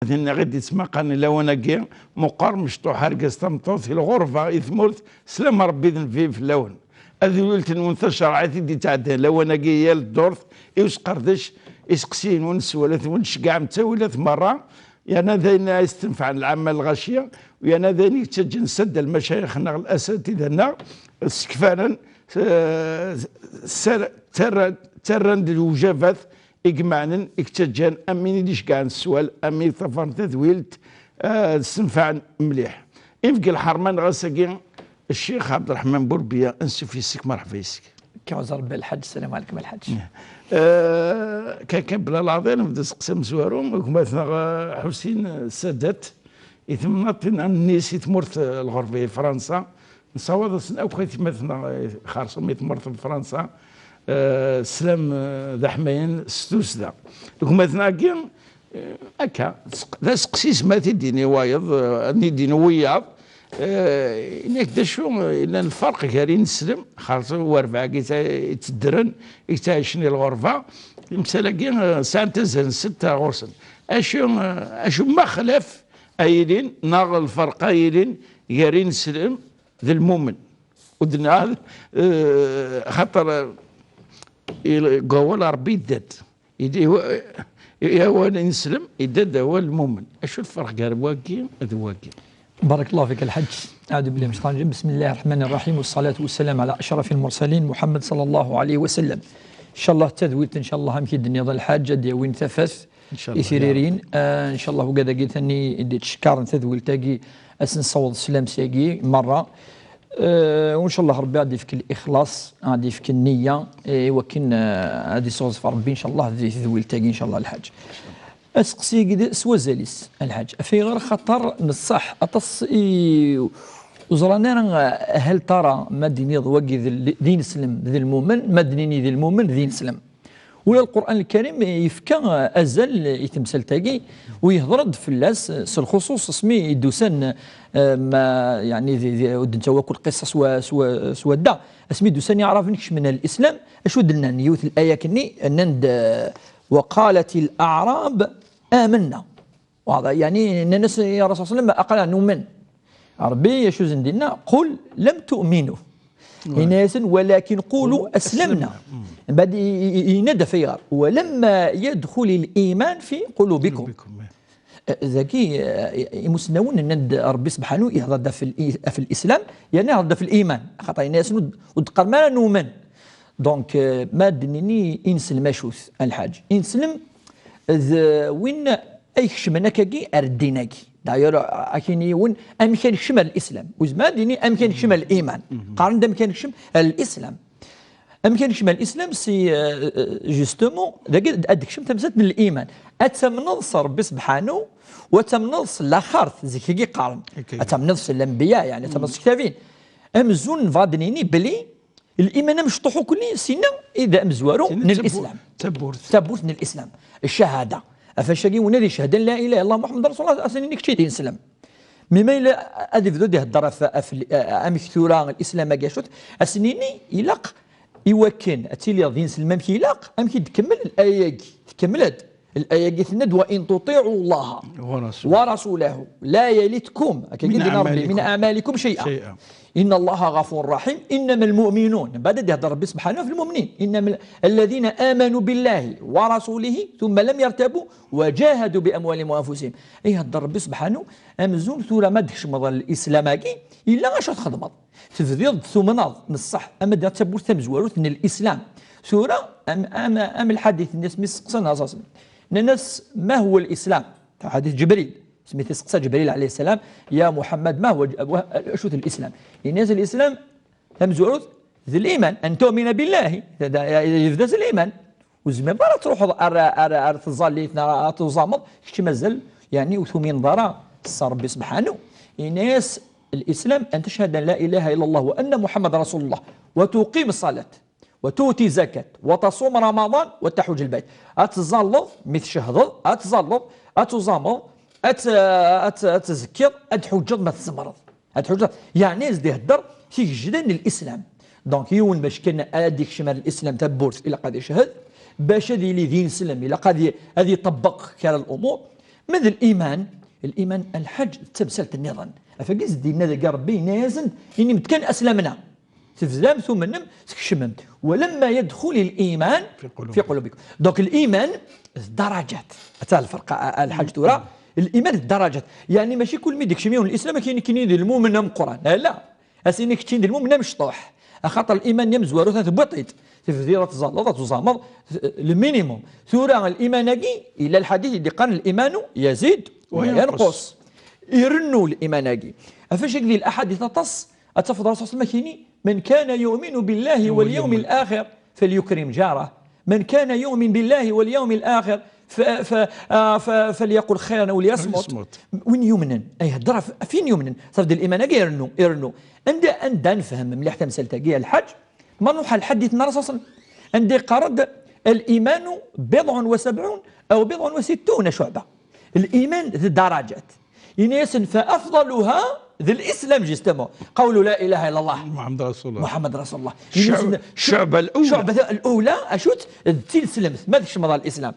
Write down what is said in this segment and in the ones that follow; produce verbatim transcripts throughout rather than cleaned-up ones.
Dinna i d-ittmaqan lawan-agi, meqqar mecṭuḥ argaz tameṭṭut i lɣerba, i tmurt, slam Ṛebbi d nnbi fell-awen. Ad wilt-nwen tacerɛit i d-ittɛeddan lawan-agi yal ddurt, i usqerdec, iseqsiyen-nwen, sswalat-nwen, tceggɛem ttawilat merra, yerna d ayen i s-tenfɛen lɛamma lɣaci, yerna d ayen i yettaǧǧan sadda lmacayix-nneɣ, lasatida-nneɣ, sekfaren, eh, sar-, ttarran, ttarran-d lewjabat i imeɛnen, i yettaǧǧan am win i d-iceggɛen sswal, am win ṭṭafaren tadwilt, eh, ssenfɛen mliḥ. Imegg lḥerma-nneɣ ass-agi, Ccix Ɛebderreḥman Burbiya, ansuf yes-k, merḥba yes-k. Kkaw Rebbi a Lḥaǧ, sslam ɛlikum a Lḥaǧ. Eh, kan, kan bla leɛḍil, nebda s qsam zwaru, gma-tneɣ, eh, Ḥusin, eh, Sadat, i temnaḍt n Nice, i tmurt, eh, lɣerbiya, i Fransa, nessawaḍ-asen akk aytmaten-nneɣ, eh, xerṣum i tmurt n Fransa, eh, sslam, eh, d aḥmayan s tussda. Gma-tneɣ-agi, eh, akka, d aseqsi-s ma t-id-ini wayeḍ, eh, ad n-id-ini wiyaḍ, eh, ini-ak d acu, eh, yellan lferq gar ineslem, xerṣum warbaɛ-agi yettedren, i yettɛicen i lɣerba, timsal-agi, eh, sɛant azal n setta ɣur-sen. Acu, eh, acu ma xlaf ay ilin, neɣ lferq ay ilin gar ineslem d lmumen. Ur d-nɛad, eh, xaṭer, eh, il-, deg wawal Ṛebbi yedda-d. Yedda, i-, i-, awal ineslem, yedda-d awal lmumen. Acu lferq gar wagi d wagi? بارك الله فيك الحاج. أعوذ بالله من الشيطان الرجيم. بسم الله الرحمن الرحيم، والصلاة والسلام على أشرف المرسلين محمد صلى الله عليه وسلم. إن شاء الله tadwilt, إن شاء الله, amek i d-tenniḍ a Lḥaǧ, ad d-yawin tafat إن شاء الله يا رب. آه، إن شاء الله وكذا قلت أني ديت شكارا تذويل تاقي أسن صوت سلام سياقي مرة. آه، وإن شاء الله ربي غادي يفك الإخلاص، غادي يفك النية، إيه، وكن، آه، غادي يصوص في ربي إن شاء الله ذي تذويل تاقي إن شاء الله الحاج. أسقسي قد سوا زاليس الحاج. في غير خطر نصح أتص إي وزرانا راه هل ترى ما ديني ضواقي ذي ال-، دين سلم ذي المؤمن، ما ديني ذي المؤمن دين سلم. ولا القرآن الكريم يفكى أزل يتمثل تاقي ويهضرد في اللاس سلخصوص اسمي يدوسن، آه، ما يعني ذي، ذي ود انت وكل قصة سوا، سوا، سوا دا. اسمي دوسن يعرف نكش من الإسلام. أشو دلنا نيوث الآية كني أن ند-، وقالت الأعراب آمنا. واضح؟ يعني الناس يا رسول الله صلى الله عليه وسلم أقل نؤمن. ربي يشوز ديننا، قل لم تؤمنوا. إناسن ولكن قولوا أسلمنا. بعد ي-، ي-، ي-، ينادى في غار. ولما يدخل الإيمان في قلوبكم. قلوبكم، إيه. آه، ذكي، آه، يمسنون أن ربي سبحانه يهضر في الإ-، في الإسلام، يعني يهضر في الإيمان. خاطر الناس ود-، ودقر ما نؤمن. دونك، آه، ما دنيني ينسلم أشوث الحاج. ينسلم ذ-، وين أي خشمنا كاكي أرديناكي. داير أكيني وين أمكان شمال الإسلام. وزما ديني أمكان شمال الإيمان. قارن ده أمكان شمال الإسلام. أمكان شمال الإسلام سي، آه، آه، جوستومون، داك أدك شم تمسات من الإيمان. أتمنض ربي سبحانه، وتمنض لاخرت، زي كي قارن. أتمنض الأنبياء، يعني، أتمنض كتابين. أمزون فادنيني بلي الإيمان مشطوح كلي سينا إذا أمزوارو سينا من تبو-، الإسلام. تبورت. تبورت من الإسلام. الشهادة. أفشاقي ونادي شهادة لا إله إلا الله محمد رسول الله، أسنيني كتشي دين سلام. مما إلا أدي فدو دي هدر أف-، أف-، أمك ثورة الإسلام أقاشوت، أسنيني إلاق إوكن أتيلي دين سلام أمك إلاق، أمك تكمل الآية، تكملت. الآية قالت لنا: "وإن تطيعوا الله ورسوله. ورسوله لا يلتكم"، هكا من قال لنا ربي، "من أعمالكم أعمالكم شيئا. شيئا. إن الله غفور رحيم. إنما المؤمنون"، بعد يهضر ربي سبحانه في المؤمنين، "إنما ال-، الذين آمنوا بالله ورسوله ثم لم يرتابوا وجاهدوا بأموالهم وأنفسهم". يهضر ربي سبحانه، أمزون ثورة ما دكش مضى الإسلام هاكي، إلا اش تخدمض. تبديض ثمنض من الصح، أما دا تبورت تمزوروت من الإسلام. ثورة أم، أم، أم الحديث الناس مي سقسن أساسا. الناس: "ما هو الإسلام؟" حديث جبريل. سميتي سقسى جبريل عليه السلام: "يا محمد، ما هو ج-، وه-، شو الإسلام؟" الناس الإسلام تمزوروت ذي الإيمان، أن تؤمن بالله. هذا يبدأ الإيمان. وزمان برا تروح أر-، أر-، أر-، تظلي، تنا-، تظامض، كشي مازال، يعني، وثمين ضرا، الصار ربي سبحانه. الناس الإسلام أن تشهد أن لا إله إلا الله وأن محمد رسول الله، وتقيم الصلاة، وتؤتي زكاة، وتصوم رمضان، وتحج البيت. أتزلط، مثل شهد، أتزلط، أتزامض، أت-، أت-، أتزكي، أتحج ما تزمرض. أتحج، يعني، زدي هدر، في جدان الإسلام. دونك، يون باش كان أديك شمال الإسلام تبورت إلى قد يشهد، باش هذه اللي دين سلم إلى قد ي-، هذه يطبق كان الأمور. Ma d liman, liman, lḥaǧ d tamsalt nniḍen. Ɣef wagi i s-d-yenna dagi Ṛebbi, yenna-yasen, inim-d kan aslamna. Tebdam tumnem, tkecmem. Walamma yadxul liman fi qulubikum. Donc liman d daraǧat. Ata lferq a, a, lḥaǧ tura. Liman d daraǧat. Yeɛni mačči kul mi d-ikcem yiwen lislam akken ikini d lmumen ameqqran. Ala. As-ini keččini d lmumen amecṭuḥ. Axaṭer liman-nni amezwaru atan tewwiḍ-t-id. Tebdiḍ ad tẓalleḍ, ad tuẓameḍ, le minimum. Tura liman-agi, yella lḥadit i d-iqqaren limanu yazid wa yanqus. Irennu liman-agi. Ɣef wacu i d laḥadit aṭas, ad tafeḍ Rasul sallam akini, من كان يؤمن بالله واليوم الآخر فليكرم جاره. من كان يؤمن بالله واليوم الآخر ف-، ف-، آه، ف-، فليقل خيرا أو ليصمت. Win yumnen, ay hedder ɣef, ɣef win yumnen. Ṣaf d liman-agi irennu, irennu. Anda, anda nefhem mliḥ tamsalt-agi, a lḥaǧ? Ma nruḥ ɣer lḥadit n Rasul sallam. Anda yeqqar-d, الإيمان بضع وسبعون أو بضع وستون شعبة. Liman d daraǧat. Yenna-yasen, فأفضلها d lislam, justement. قول لا إله إلا الله. محمد رسول الله. محمد رسول الله. Yenna-yasen, الشعبة الأولى. الشعبة الأولى, acu-tt? D tileslemt, ma tkecmeḍ ɣer lislam.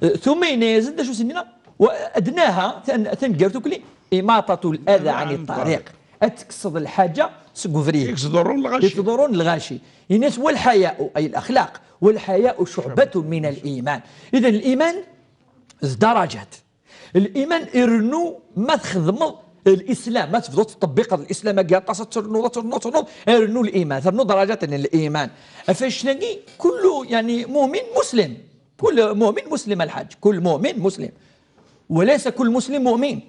Eh, ثم yenna-yasen, d acu s-nniɣ? وأدناها, tan-, taneggart ukli, إماطة الأذى عن الطريق. Ad tekkseḍ lḥaǧa seg ubrid. I yettḍurrun lɣaci. I yettḍurrun lɣaci. Yenna-yas, والحياء, أي الأخلاق. والحياء شعبة من الإيمان. إذن liman d daraǧat. Liman irennu ma txedmeḍ lislam, ma tebduḍ teṭṭebbiqeḍ lislam-agi aṭas, ad ternuḍ, ad ternuḍ, ad ternuḍ, irennu liman, ternu daraǧat n liman. Ɣef wannect-agi, كل, يعني, مؤمن مسلم. كل مؤمن مسلم, a lḥaǧ. كل مؤمن مسلم. وليس كل مسلم مؤمن.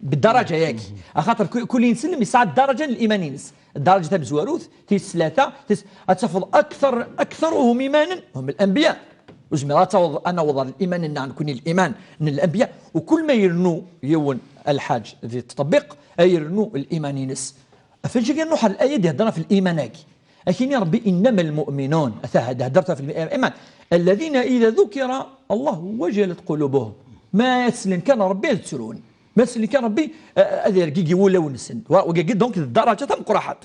Bdaraǧa-yagi. Axaṭer ku-, kul ineslem yesɛa ddaraǧa n liman-ines. Ddaraǧa tamezwarut, tis tlata, tis-, ad tafeḍ أكثر, أكثرهم إيمانا هم الأنبياء. Ur zmireɣ ad taweḍ, ad naweḍ ɣer liman-nneɣ nekkni, liman n lanbiya. U kul ma irennu yiwen, a lḥaǧ, di ttṭebbiq, ay irennu liman-ines. Ɣef wannect-agi nruḥ ɣer laya d-ihedder ɣef liman-agi. Akini Ṛebbi, إنما المؤمنون. Ata, d-, heddret ɣef liman. الذين إذا ذكر الله وجلت قلوبهم. Ma slen kan Ṛebbi ad ttrun. Ma slen kan Ṛebbi, eh, ad yergigi wulawen-nsen. Wa, wagi, donc, d ddaraǧa tameqqraḥat.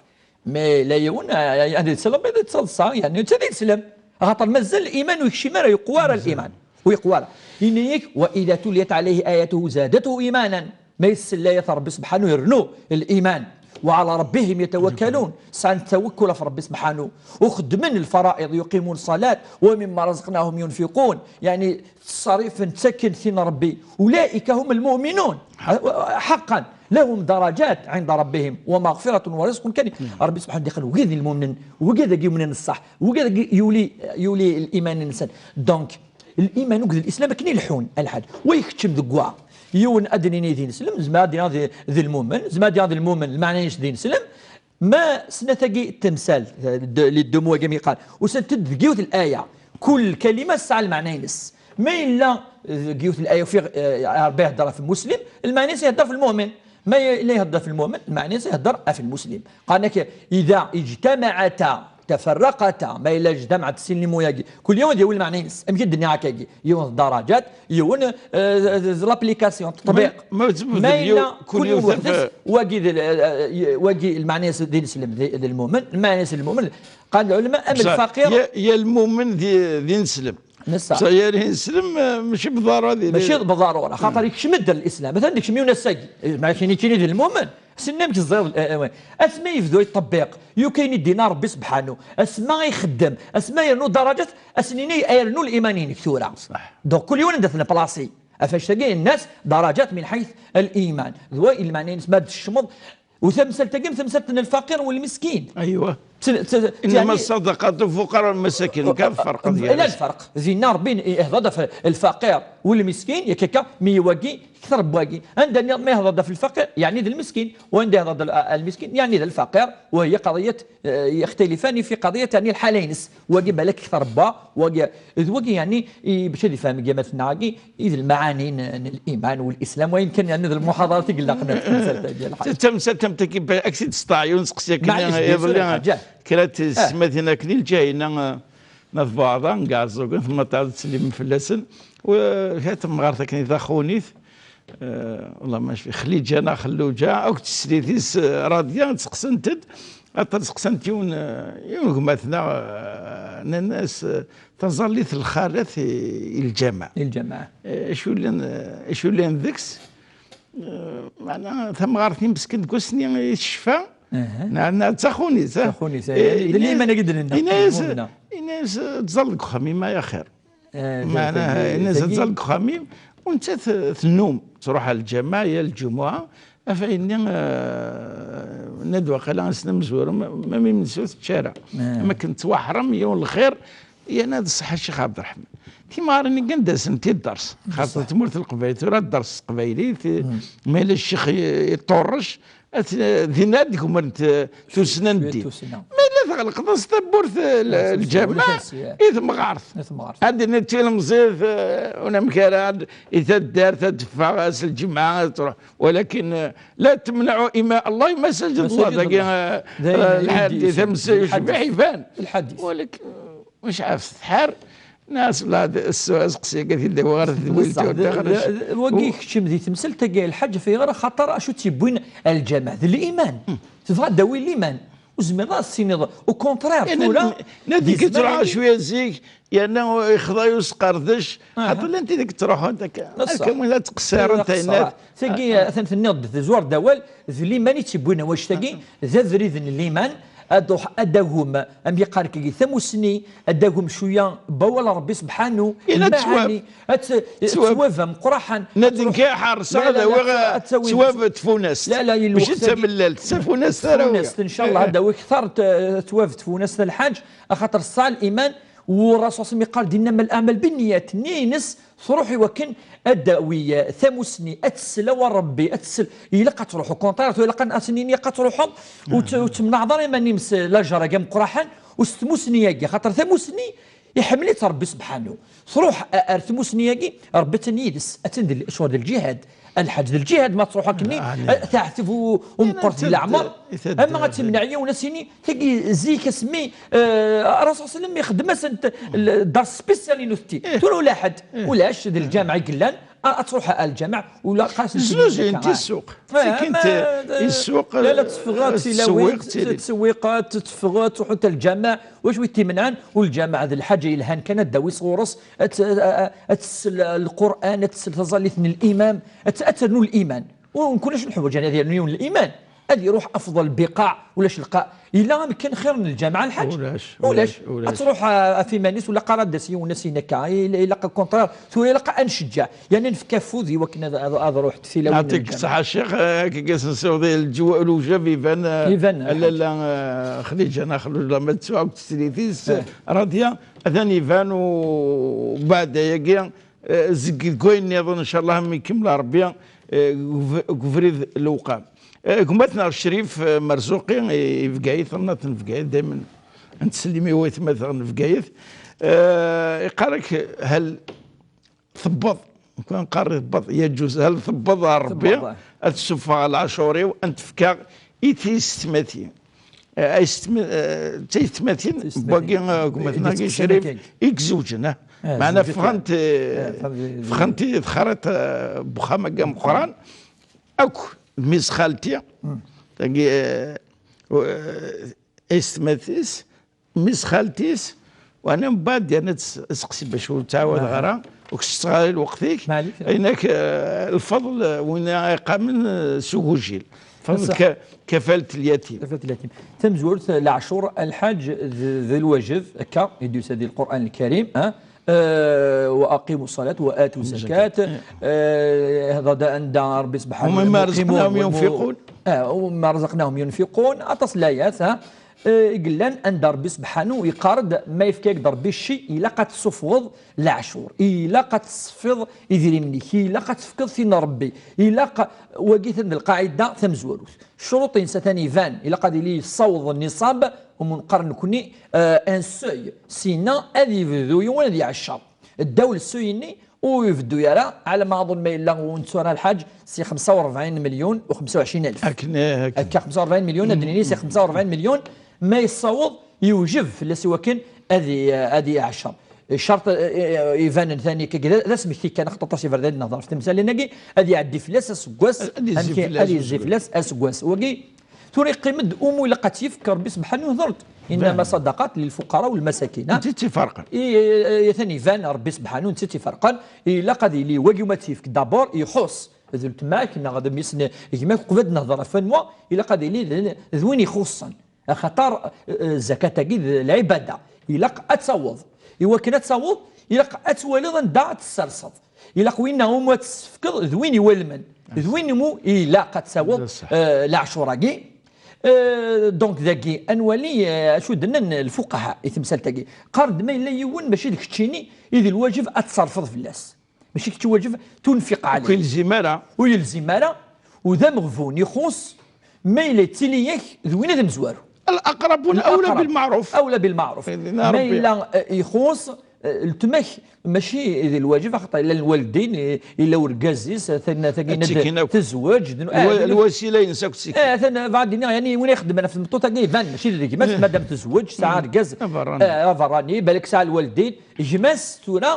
Mais la yiwen, eh, ad yettṣelli, ad yettaḍsa, yeɛni, netta ad yeslem. Axaṭer mazal liman ur yekcim ara, yeqwa ara liman. Ur yeqwa ara. Yenna-yak, وإذا تليت عليه آياته زادته إيمانا. Ma yessel ayat n Ṛebbi subḥanu, irennu liman. وعلى ربهم يتوكلون. Sɛan tawakkul ɣef Ṛebbi subḥanu. U xeddmen lfara'iḍ, يقيمون الصلاة ومما رزقناهم ينفقون. Yeɛni, ttṣerrifen, ttaken tin n Ṛebbi. أولئك هم المؤمنون. حقا. لهم درجات عند ربهم ومغفرة ورزق كريم. Ṛebbi subḥanu yeqqar, wigi d lmumnen, wigi d yumnen ṣṣeḥ, wigi d yuli, yuli liman-nsen. Donc, liman akked lislam akken i leḥḥun, a lḥaǧ. Wa ikeččem deg wa. Yiwen ad d-nini d ineslem, zemreɣ ad d-iniɣ d, d lmumen, zemreɣ ad d-iniɣ d lmumen, lmeɛna-ines d ineslem. Ma snat-agi temsal, d-, les deux mots-agi mi yeqqar, usant-d deg yiwet laya. Kul kalima tesɛa lmeɛna-ines. Ma yella deg yiwet laya ufiɣ, eh, Ṛebbi ihedder ɣef lmuslim, lmeɛna-ines ihedder ɣef lmumen. Ma yella ihedder ɣef lmumen, lmeɛna-ines ihedder ɣef lmuslim. Qqaren-ak, إذا اجتمعتا تفرقتا, ma yella ijtamaɛat sin les mots-agi, kul yiwen ad yawi lmeɛna-ines. Amek i d-nniɣ akkagi? Yiwen d daraǧat, yiwen, eh, d, d l'application, teṭbiq. Ma, ma, ma yella kul yiwen weḥd-s, wagi d, eh, wagi lmeɛna-ines d ineslem, d, d lmumen, lmeɛna-ines d lmumen. Qal lɛulama, am lfaqir. Ya, ya lmumen d, d ineslem. Nessa. Bṣa, ya ineslem, eh, mačči bḍarura di. Mačči bḍarura, xaṭer ikcem-d lislam. Atan d ikcem yiwen ass-agi. Eh, ma kini, kini d lmumen. Senna amek ẓẓiḍ, eh, eh, asma yebdu yeṭṭebbiq, yukan i ddin n Ṛebbi subḥanu, asma ixeddem, asma yernu daraǧat, asen-ini ay rnu liman-inek tura. Ṣaḥ. Donc, kul yiwen anda t-neplasi. Ɣef wannect-agi, nnas daraǧat min ḥayt liman. D wa i lmeɛna-ines ma d-tecmeḍ, u tamsalt-agi, tamsalt n lfaqir u lmiskin. Aywa. Tt-, tt-, إنما يعني الصدقات للفقراء والمساكين, kan ferq. Ala lferq. Dinna Ṛebbi ihḍa-d ɣef lfaqir u lmiskin, yak akka, mi wagi, kter n wagi. Anda nniḍ ma ihḍa-d ɣef lfaqir, yeɛni d lmiskin. Wanda ihḍa-d l-, lmiskin, yeɛni d lfaqir. وهي قضية, eh, يختلفان في قضية, يعني, الحالة-ines. Wagi balak kter n wa, wagi, d wagi, yeɛni, i, bac ad ifhem gma-tneɣ-agi, i d lmaɛani n, n liman u lislam, wayen kan, yeɛni, d lmuḥaḍarat i ilaqen ad tensal tagi lḥaǧa. Tamsalt am tagi, ba-, ak-tt-id-tesṭaɛyu, nseqsi akken iḍelli, kra n tsetmatin akken i lǧahina, eh, n At Buɛḍa, n Iɛeẓẓugen, temnaḍt ad ttsellim fell-asen. U, eh, kra n temɣart akken i taxunit, eh, والله ما شفي، Xliǧa neɣ Xelluǧa, akked teslit-is, eh, Radia, seqsent-d, aṭas seqsant yiwen, eh, yiwen gma-tneɣ, eh, nnan-as, eh, taẓallit lxalat i, i lǧameɛ. I lǧameɛ. Eh, acu llan, eh, acu llan deg-s? Eh, meɛna tamɣart-nni meskin deg wass-nni i tecfa, neɣ, neɣ d taxunit, eh? Taxunit, eh, d liman-agi d-nenna, yenna-yas, yenna-yas, eh, tẓall deg uxxam-im ay axir. Eh, meɛna, tagi, yenna-yas, tagi, tẓall deg uxxam-im, u nettat, eh, tennum, tṛuḥ ɣer lǧameɛ, yal lǧumuɛa, af ayenni, eh, nna-d waqila ass n amezwaru, ma, ma mi imensi ur tečči ara. Am akken tettwaḥrem yiwen lxir, yerna d ṣṣeḥ a Ccix Ɛebderreḥman. Timɣarin-agi anda-sent i dders? Xaṭer tmurt n Leqbayel tura dders s teqbaylit, ma yella ccix i, iṭurrec, at, dinna ad gumrent, eh, tussna n ddin. Ma yella tɣelqeḍ-as tawwurt, eh, lǧameɛ i temɣart. Ad d-nini d tilemẓit, eh, unamek ara d-, i taddart ad d-teffeɣ ass lǧemɛa ad truḥ. Walakin, eh, la temneɛ ima Allah masajid Allah. Dagi, eh, lḥadit amsa yucbiḥ iban. Walakin, eh, mec ɛef tḥar. Nas, la, s-, aseqsi-agi ad t-id-awiɣ ɣer tedwilt. Wagi keččem di temsalt-agi, lḥaǧ, ɣef ayɣer, axaṭer acu tt-yewwin lǧameɛ? D liman. Tebɣa ad d-tawi liman. Ur tezmireḍ ad as-tiniḍ, au contraire, tura, nadi di zetma-agi, acu ya zik, yerna yexḍa-yi usqerdec. Xaṭer llant tid i yettruḥun akka, akka win ad ttqeṣṣirent, ayen. Tagi, atan tenniḍ-d, tezwar-d awal, d liman i tt-yewwin wannect-agi, d abrid n liman, ad ruḥ, ad d-tagum, am yeqqar-k, tamusni, ad d-tagum cwiya n wawal n Rebbi sebḥanu, lmaɛani, ad t-, ttwab ameqqraḥen. Nadi nekk ḥerṣeɣ ad awiɣ ttwab tfunast. La, la, mačči d tamellalt, d tafunast ara awiɣ. Tfunast, ncallah, ad d-awiɣ kter ttwab tfunast, a lḥaǧ, axaṭer ṣṣeḥ liman, u Rasul s-, yeqqar-d, innama l-aɛmal binniyat, nni-ines, tṛuḥ i wakken ad d-tawi, eh, tamusni, ad tessel awal n Rebbi, ad tessel, ilaq ad tṛuḥ, au contraire, ilaq ad as-nini ilaq ad tṛuḥeḍ, ur tt-, ur temnaɛeḍ ara iman-im s lajer-agi ameqqraḥen, u s tmusni-agi, xaṭer tamusni iḥemmel-itt Rebbi sebḥanu. Tṛuḥ a-, ar tmusni-agi, Rebbi atan yid-s, atan d l-, ccɣel d lǧihad, a lḥaǧ d lǧihad ma tṛuḥ akkenni, eh, taɛtib u, u meqqret di leɛmer, ama ad timneɛ yiwen ad s-yini, tagi zik asmi, eh, Rasul sallam ixeddem-asent l-, dar spécial i nutenti. Tura ula ḥedd, ulac, d lǧameɛ i yellan, a, ad tṛuḥ ar lǧameɛ, ula qas n zuzin ti ssuq. Tikkint, eh, i ssuq, la, la, eh, teffeɣ tilawin, tteswiqat, teffeɣ, tṛuḥ ar lǧameɛ, wacu i t-imenɛen? U lǧameɛ d lḥaǧa yelhan kan ad d-tawi sɣur-s, ad t-, a, a, ad tessel Lqur'an, ad tessel taẓallit n limam, ad t-, ad ternu liman. U mkul acu nḥwaǧ ad yernu yiwen liman, ad iruḥ afḍal lbiqaɛ, ulac lqaɛ. Yella amkan xir n lǧameɛ, a lḥaǧ? Ulac, ulac, ulac. Ad tṛuḥ, a, ɣef iman-is, ula qqar ad d-tas yiwen ad s-yini akka, il-, ilaq au contraire, tura ilaq ad ncejjeɛ, yerna nefk afud i wakken ad, ad, ad ruḥent tilawin n lǧameɛ. Yeɛṭik ṣṣeḥḥa, a Ccix, eh, akka i s-nsiweḍ i lǧew-, lewjab iban, eh, iban, a lalla, eh, Xliǧa n Xlula, ma d tesɛa akked teslit-is, Radia, atan iban, u beɛda-yagi, eh, zeg deg wayen nniḍen, ncallah, mi ikemmel Rebbi, eh, deg ub-, deg ubrid lewqam. Eh, gma-tneɣ Crif, eh, Merzuqi, i, i Bgayet, nnat n Bgayet, daymen nettsellim i waytma-tneɣ n Bgayet. Eh, iqqar-ak, hal tewweḍ, kan qqar tewweḍ, yaǧuz, hal tewweḍ ɣer Rebbi, tewweḍ, eh, ad tessufɣeḍ leɛcur-iw, ad n-tefkeɣ i tiyessetmatin. Eh, ay setma-, eh, d tayetmatin, tayetmatin, n wagi, eh, gma-tneɣ Crif, i izewǧen, eh. Eh, meɛna zewǧet, ffɣent, eh, eh, ffɣent di texriṭ, eh, n wexxam-agi ameqqran, akk d mmi-s xalti, tagi, eh, u-, eh, aysetmat-is, mmi-s xalti-s, u ɛni mbeɛd yerna ad s-, ad seqsi bac ur ttɛawadeɣ ara, ur k-setteɣ ara i lweqt-ik. Maɛlic. Ɛni-k, eh, lfeḍl, eh, win ara iqamen, eh, s ugujil. Lfeḍl, ṣṣeḥ. Ka-, kafalt lyatim. Kafalt lyatim. Tamezwarut, leɛcur, a lḥaǧ, d, d lwajeb, akka i d-yusa di Lqur'an Lkarim, ah, eh, وأقيموا الصلاة وآتوا الزكاة. Eh, hḍeṛ-d anda Ṛebbi subḥanahu wa taɛala, ومما رزقناهم ينفقون. Ah, ومما رزقناهم ينفقون. Aṭas n layat, ah, eh, i yellan anda Ṛebbi subḥanahu yeqqar-d, ma yefka-ak-d Ṛebbi cci, ilaq ad tessufɣeḍ leɛcur, ilaq ad tesfiḍ idrimen-ik, ilaq ad tefkeḍ tin n Ṛebbi, ilaq, wagi atan d lqaɛida tamezwarut. Ccuruṭ-ines atan iban, ilaq ad yili yessaweḍ nniṣab, umi neqqar nekkni, eh, un seuil, sina ad yebdu yiwen ad iɛeccer. Ddaw n seuil-nni, ur ibeddu ara, ɛla ma aḍun ma yella ur nettu ara lḥaǧ, si xemsa u rebɛin milyun u xemsa u ɛecrin alef. Akken, eh, akken. Akka, xemsa u rebɛin milyun, ad d-nini si xemsa u rebɛin milyun, ma yessaweḍ, yewjeb fell-as i wakken ad i-, ad iɛeccer. Ccerṭ, eh, eh, ibanen tani, akka, d, d asmekti kan, axaṭer aṭas iberdan i nehḍer ɣef temsalin-agi, ad iɛeddi fell-as aseggas, ad izzi amek, fell-as ad izzi aseggas. Fell-as aseggas. Wagi, tura yeqqim-d umu ilaq ad tt-yefk Ṛebbi sebḥanu, hḍeṛ-d. إنما صدقات للفقراء والمساكين. Netta i tt-iferqen. I, i, atan iban Ṛebbi subḥanu, netta i tt-iferqen. Ilaq ad yili wagi ma tt-yefk d'abord, ixuṣ d weltma-k neɣ d mmi-s n gma-k, uqbel ad nehder ɣef wanwa, ilaq ad yili d, d win ixuṣṣen. Axaṭer, eh, zakat-agi d lɛibada. Ilaq ad taweḍ. I wakken ad taweḍ, ilaq ad twaliḍ anda ad tt-tesserseḍ. Ilaq winna umi ad tt-tefkeḍ d win iwalmen. D win umi ilaq ad taweḍ, eh, leɛcur-agi. Eh, donc, dagi, ad nwali, eh, acu d-nnan lfuqaha i temsalt-agi. Qqaren-d ma yella yiwen mačči d keččini i d lwajeb ad tserfeḍ fell-as. Mačči kečč i wajeb tunfiq ɛlih. Ur yelzim ara. Ur yelzim ara. U d ameɣbun ixuṣ ma yella yettili-yak d win d amezwaru. الأقربون أولى بالمعروف. أولى بالمعروف. Ma yella, eh, ixuṣ, eh, letma-k mačči d lwajeb, axaṭer yella lwaldin, i-, yella urgaz-is, atan, atan tezweǧ, d, eh, lwasila-ines akk ttikin. Eh, atan, bɣa ad d-iniɣ, yani, win ixeddmen ɣef tmeṭṭut-agi iban, mačči d gma-s, madam tezweǧ, tesɛa argaz, eh, aberrani, balak tesɛa lwaldin, gma-s tura,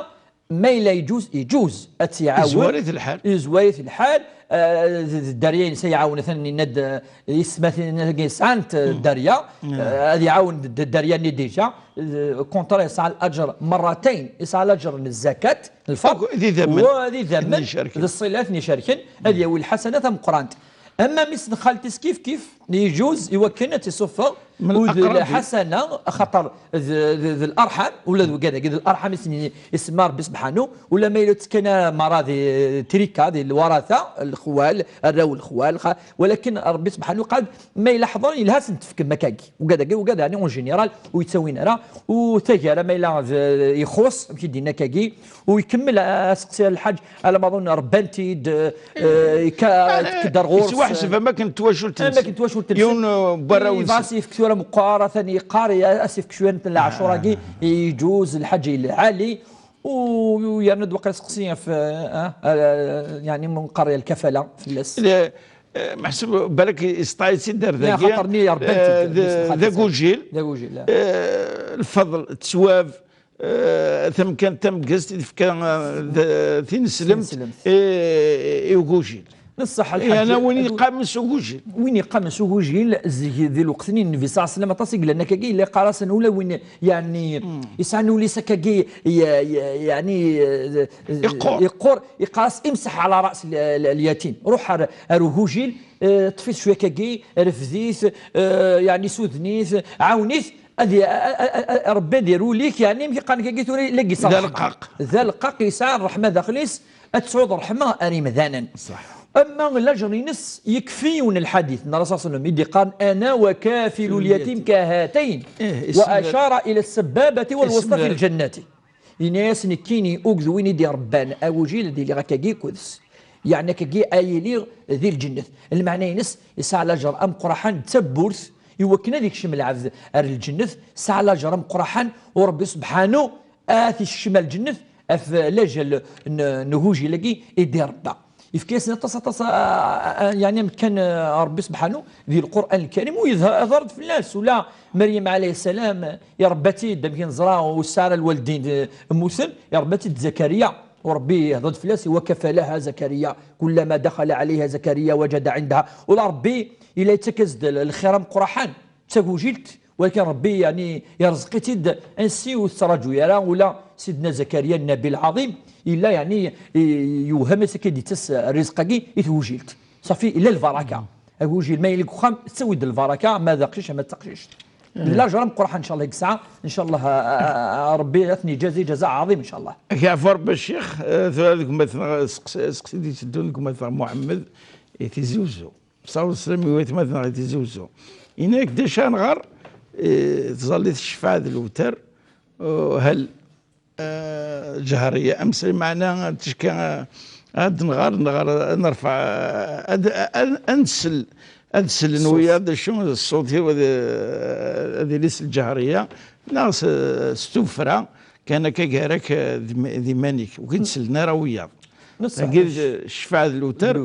ma yella yeǧuz, yeǧuz ad tt-iɛawen. Yezwar-it lḥal. Yezwar-it lḥal. Eh, d, d dderya-ines ad iɛawen, atan yenna-d, eh, yessetma-agi sɛant, eh, dderya. Eh, ad iɛawen d, d dderya-nni déjà. Eh, contraire, yesɛa laǧer merrateyn, yesɛa laǧer n zzakat, lfeṭṭ, d idammen, wa d idammen, d ṣṣilat n icerken, ad yawi lḥasana tameqqrant. Ama mmi-s n xalti-s kif kif, yeǧuz i wakken ad tt-isuffeɣ, u d lḥasana, axaṭer d, d, d larḥam, ula d wigad-agi d larḥam i sen-isemma Ṛebbi subḥanu, ula ma yella ttekkan ara merra di trika, di lwarata, lexwal, arraw n lexwal, xa-, walakin Ṛebbi subḥanu qal ma yella ḥeḍren, yelha ad sen-tefkem akkagi. Wigad-agi, wigad, yani, en général, ur yettawin ara, u taggara ma yella d, ixuṣ, amek i d-yenna akkagi, u ikemmel, a-, aseqsi n lḥaǧ, alama ḍun rebban-t-id, eh, yekka-, tekk-d ar ɣur-s. Yettwaḥseb am akken n twacult-nsen. Am akken n twacult-nsen. Yiwen, eh, n warraw-nsen. Yebɣa ad s-yefk tura meqqar, atan yeqqar, ya-, ad s-yefk cwiya n leɛcur-agi, yeǧuz lḥaǧ lɛali, u, u yerna-d waqil aseqsi ɣef, eh, eh, eh, yani, ma nqar lkafala fell-as. Le-, eh, meḥsub balak yesṭay-itt-id ar dagi. Xaṭer-nni rebban-t-id, eh, d, d agujil. D agujil, ah. Eh, lfeḍl, ttwab, eh, tamkant tameggazt i tefka, eh, d, tineslemt, tineslemt, eh, i ugujil. Neṣṣeḥ lḥaǧ. Yeɛni win yeqqamen s ugujil. Win yeqqamen s ugujil, zik di lweqt-nni n Nnbi ṣalla Llahu ɛalayhi wa sallam, aṭas i yellan akkagi, yella yeqqar-asen ula win, yeɛni, yesɛan ul-is akkagi, ye-, ye-, yeɛni, eh, eh, yeqqur, yeqqar-as: "Imseḥ ɛala ra's l-, l-, lyatim." Ruḥ ar, ar ugujil, eh, ṭṭef-it cwiya akkagi, refd-it, eh, yeɛni suden-it, ɛawen-it, Ad i-, a-, a-, a-, a-, Rebbi ad iru lik, yeɛni, amek i qqaren akkagi tura, la d-iserḥem. D aleqqaq. D aleqqaq, yesɛa ṛṛeḥma daxel-is, ad tesɛuḍ ṛṛeḥma ar imdanen. Ṣṣeḥ. Ama lajer-ines, yekfi yiwen n lḥadit n Ṛṛasul ṣalla Llahu ɛalayhi wa sallam, i d-iqqaren: "Ana wa kafilu lyatim kahatayn." Eh, wa ashara ila s-sabbabati wal wusta fi lǧannati. Yenna-yas: "Nekkini, ugd win i d-iṛebban agujil, ad iliɣ akkagi akked-s." Yeɛni akkagi ad iliɣ di lǧennet. Lmeɛna-ines, yesɛa lajer ameqqraḥan d tawwurt i wakken ad ikcem lɛebd ar lǧennet, yesɛa lajer ameqqraḥan, u Ṛebbi subḥanu ad t-ikcem ar lǧennet ɣef lajer n, n ugujil-agi i d-iṛebba. Yefka-yasen aṭas, aṭas, a, a, a, yeɛni amekkan, a, Ṛebbi subḥanu di Lqur'an Lkarim, u yedh-, yehder-d fell-as, ula Meryem ɛalayha ssalam, iṛebba-tt-id, amek i neẓra, u tesɛa ara lwaldin, e, mmuten, iṛebba-tt-id Zakariya. U Ṛebbi ihḍer-d fell-as: "Wa kafalaha Zakariya, kullama daxala ɛalayha Zakariya wajada ɛindaha." Ula Ṛebbi yella yettak-as-d l-, lxir ameqqraḥan, d tagujilt, walakin Ṛebbi, yeɛni, yerẓeq-itt-id ansi ur tettraǧu ara. Ula Sidna Zakariya, Nnabi lɛaḍim, yella, yeɛni, i-, yewhem-as akka d-yettas rrizq-agi i tgujilt. Ṣafi, yella lbaraka. Agujil, ma yili deg uxxam, tettawi-d lbaraka, ma d aqcic, ma d taqcict. D lajer ameqqraḥ, ncallah, i yesɛa, ncallah, a, a, a, Ṛebbi ad ten-ijazi jaza ɛaḍim, ncallah. Ak yeɛfu Ṛebbi a ccix, eh, tura deg umatneɣ, seqs-, seqsi d-iteddun deg umatneɣ Muḥemmed, i Tizi Uzzu. Ṣṣaw sslam i waytmaten i Tizi Uzzu. Yenna-yak d acu ara nɣer, eh, tẓallit ccfaɛ d lewter, eh, hal Eh, ǧahriya, am s-, meɛna ticki, eh, ad nɣer, nɣer, ad nerfeɛ, eh, ad, ad, ad nsel, ad sellen wiyaḍ d acu d ṣṣut-iw, ad, eh, ad yili s lǧahriya, neɣ s, s tuffra, kan akka gar-ak, eh, d im-, d iman-ik, ur k-id-sellen ara wiyaḍ. Neṣṣeḥ. Agi d ccfaɛ d lewter,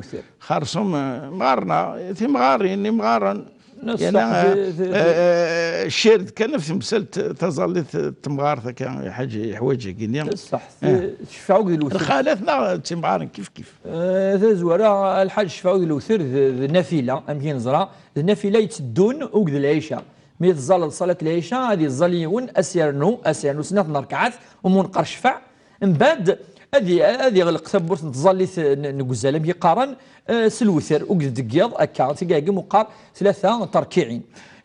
xersum, eh, mɣarna, timɣarin, imɣaren, Neṣṣeḥ. Yerna, eh, eh, eh, cired kan ɣef temsalt taẓallit n temɣart akka, iḥaǧ-, iḥwaǧ-agi-nni. Ṣṣeḥ. Eh. Ccfaɛ akked lewter. Lxalat neɣ d timɣarin kif kif. Eh, tazwara, a Lḥaǧ, ccfaɛ akked lewter d, d nafila, amek i neẓra, d nafila yetteddun akked lɛica. Mi teẓẓaleḍ ṣalat lɛica, ad iẓẓal yiwen, ad s-yernu, ad s-yernu snat n rrekɛat, umunqer ccfeɛ. Mbeɛd, ad i-, ad iɣleq tawwurt n tẓallit n, n uzal, amek i qqaren, eh, s lewter, uged deg yiḍ, akka, tigagi meqqar tlata terkiɛin.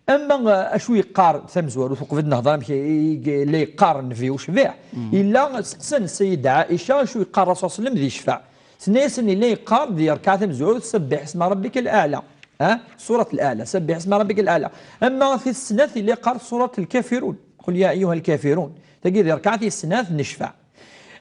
Ama, eh, acu yeqqar tamezwarut, uqbel ad nehḍer amek i, i, i la yeqqar Nnbi ucbiḥ, yella, seqsan Sayyidat Ɛica, acu yeqqar Rasul sallam di ccfeɛ. Tenna-yasen, yella yeqqar di rrekɛa tamezwarut, سبح اسم ربك الأعلى. Ha? Surat Al-A'la, سبح اسم ربك الأعلى. Ama tis snat, yella yeqqar Surat Al-Kafirun. قل يا أيها الكافرون. Tagi di rrekɛa tis snat n ccfeɛ.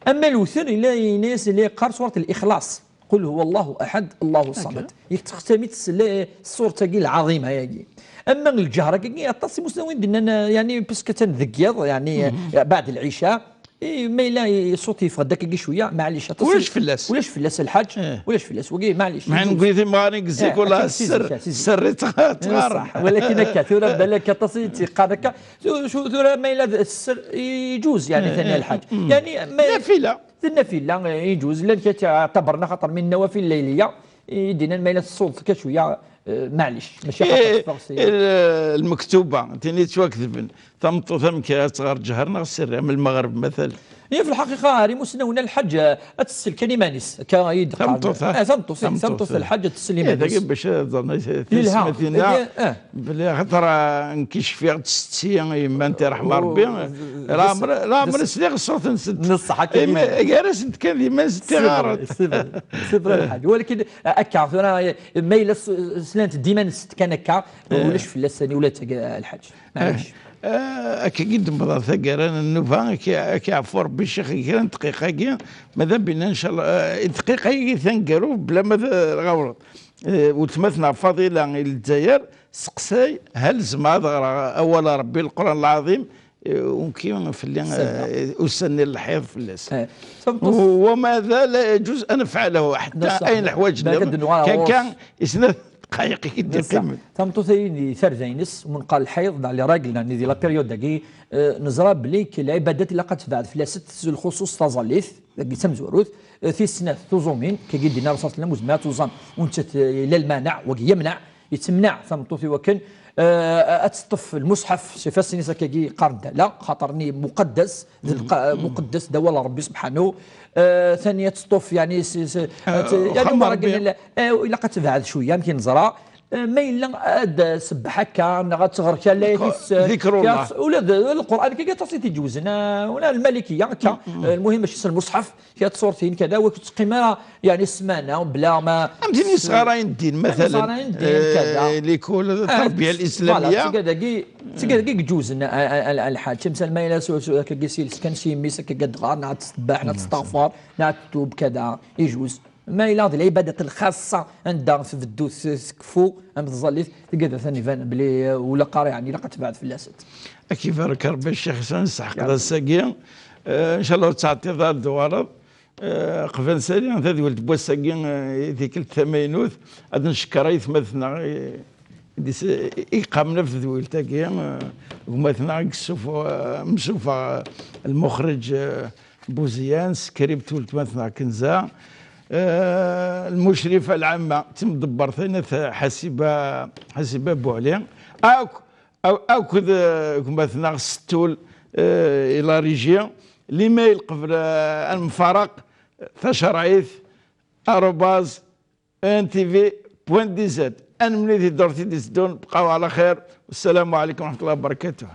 Ama lewter, yella, yenna-yas, yella yeqqar Surat Al-Ixlaṣ. قل هو الله أحد، الله الصمد. Yettextam-itt s le-, s ṣṣuṛt-agi lɛaḍima-agi. Ama lǧehṛ-agi, aṭas imusnawen d-nnan, yani, puisque atan deg yiḍ, yani, بعد العشاء, i, ma yella ṣṣut yeffeɣ-d akkagi cwiya, maɛlic, aṭas. Ulac fell-as. Ulac fell-as lḥaǧ, ulac fell-as, wagi, maɛlic. Meɛna nekkni timɣarin n zik, eh, wala akken sser, sser i tɣ-, tɣareḍ. Ṣṣeḥ, walakin akka, tura balak aṭas i tt-yeqqar akka, tu-, tu-, tura ma yella d sser, iǧuz, yani, tani lḥaǧ. Yani, ma d nafila, eh, iǧuz, llan kra ttaberna xaṭer min nawafil layliya, i d-yennan ma yella tessuḍ akka cwiya, eh, maɛlic, mačči xaṭer teffeɣ si. Lmektuba, tin yettwaketben, tameṭṭut amek ara tɣer ǧehṛ neɣ sser, am lmeɣreb, matala. Ihi, fi lḥaqiqa, ar imusnawen, lḥaǧ, eh, ad tessel kan iman-is, akka i d-qqaren. Tameṭṭut, ha? Eh, tameṭṭut, eh, tameṭṭut, lḥaǧ ad tessel iman-is. Dagi bac ad ẓren tiyessetmatin-a, belli axaṭer, eh, nekk cfiɣ-d setti, yemma n tirḥem Rebbi, leɛmer, leɛmer sliɣ ṣṣut-nsent. Neṣṣeḥ, akka gar-asent kan d iman-nsent tiɣaret. C'est vrai, c'est vrai, lḥaǧ. Walakin, eh, akka, tura, eh, ma yella s-, slant-d iman-nsent kan akka, ulac fell-as, ula d tagi, eh, lḥaǧ. Maɛlic. Eh, akka i d-temmḍer taggara n nnuba, akka, akka yeɛfu Rebbi ccix, kra n dqiqa-agi, ma d abina, ncallah, eh, dqiqa-agi taneggarut, bla ma t-, ɣawreḍ. Eh, weltma-tneɣ Faḍila i Lezzayer, seqsay, hal zemreɣ ad ɣreɣ awal n Rebbi, Leqran Lɛaḍim, eh, unki fell-i, eh, ussan-nni n lḥiḍ fell-as. Eh, tameṭṭut. Wa ma da la yajuz an afɛalahu, ḥetta ayen ḥwaǧen, kan, kan, isna dqayeq i d-yeqqimen. Tameṭṭut-agi di tarda-ines, umenqar lḥiḍ, neɣ les règles, neɣ di la période-agi, eh, neẓra belli k-, lɛibadat ilaq ad tebɛed fell-asent, s lxuṣuṣ taẓallit, dagi d tamezwarut, eh, tis snat, tuẓumin, kagi d-yenna Rasul sallam, ur tezmir ad tuẓam, u nettat, eh, yella lmaneɛ, wagi yemneɛ, yettemneɛ tameṭṭut i wakken, eh, ad teṭṭef lmuṣḥaf s ifassen-is, akkagi qqaren-d ala, xaṭer-nni muqaddas, d lqa-, muqeddes, d awal n Rebbi subḥanahu. Eh, tani ad teṭṭef, yani, s-, s-, eh, yani, uxxam n Rebbi. Eh, ilaq ad tebɛed cwiya, amek i neẓra. Eh, ma yella ad sebbeḥ akka, neɣ ad teɣer kra n layat, dikrullah. Ula d Lqur'an, akka aṭas i t-iǧewzen, eh, ula Lmalikiya, akka. Eh, lmuhim, mačči s lmuṣḥaf, kra n tṣurtin, kada, ur teqqim ara, yani, ssmana, bla ma. Am tin yesɣarayen ddin, am tin yesɣarayen ddin, eh, kada. Likul, eh, terbiya, voilà, lislamiyya. Tigad dagi, tigad dagi iǧewzen, a, a, a, a lḥaǧ. Misal ma yella s-, s-, akkagi s iles kan s yimi-s, akkagi ad tɣer, neɣ ad tesbbeḥ, neɣ ad testeɣfer, neɣ ad tettub, kada, iǧuz. Ma yella d lɛibadat lxaṣṣa anda tbeddu s-, tkeffu, am tẓallit, tigad atan iban belli, eh, ula qqar, yani, ilaq ad tebɛed fell-asent. Ad k-ibarek Rebbi, Ccix Ḥsen, sseḥqeḍ ass-agi. Eh, ncallah ur tettɛeṭṭiḍ ara ad d-tuɣaleḍ. Eh, qbel ad nsali tadwilt n wass-agi, eh, i tikkelt tamaynut, ad ncekker aytmaten-nneɣ, eh, i d-is-, i yeqqamen ɣef tedwilt-agi, eh, gma-tneɣ i yessufu-, eh, amsufeɣ, eh, lmuxriǧ, eh, Buziyan, Skript, weltma-tneɣ Kenza, eh, lmucrifa lɛamma, d timḍebbert-nneɣ Ḥasiba, Ḥasiba Buɛli, akk, akk, akked, eh, gma-tneɣ Settul, eh, i la régie, l'email qbel, eh, ad nemfaraq, tacerɛit, arobase, N T V point D Z. Ad nemlil di ddurt i d-iteddun, bqaw ɛla xir. Wassalamu ɛlaykum wa rahmatullahi wa barakatuh.